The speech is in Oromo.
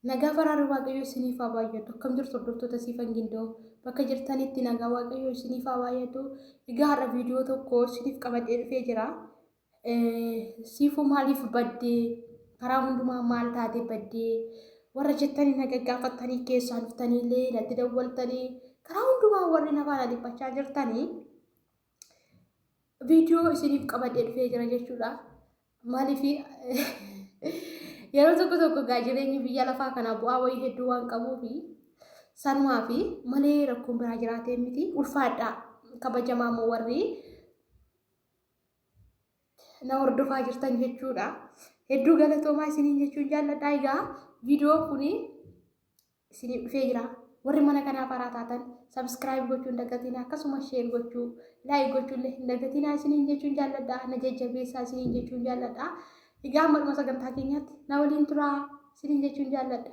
Nagaa faraarri Waaqayyoo isiniif haa baay'atu. Akkam jirtu hordoftoota Siifan Gindoo? Bakka jirtanitti nagaa Waaqayyoo isiniif haa baay'atu. Egaa har'a viidiyoo tokko isiniif qabadhee dhufee jira. Siifuu maaliif baddee? Karaa hundumaa maal taatee baddee? Warra jettanii na gaggaafattanii keessaa dhuftanii illee natti dawwaltanii karaa hundumaa warri na faana dhiphachaa jirtanii viidiyoo isiniif qabadhee dhufee jira jechuudha. Maaliif yeroo tokko tokko gaa jireenyi biyya lafaa kana bu'aa wayii hedduu waan qabuufi sanumaa fi malee rakkoon biraa jiraatee miti ulfaadhaa kabajamaa immoo warri na hordofaa jirtan jechuudha. Hedduu galatoomaa isiniin jechuun jaalladha. Egaa viidiyoon kuni isiniif dhufee jira. Warri mana kanaaf haaraa taatan subscribe gochuu hin dagatinaa akkasuma share gochuu like gochuu illee hin dagatinaa isiniin jechuun jaalladha. Na jajjabeessaa isiniin jechuun jaalladha. Egaa amma dhuma sagantaa keenyaatti na waliin turaa isiniin jechuun jaalladha.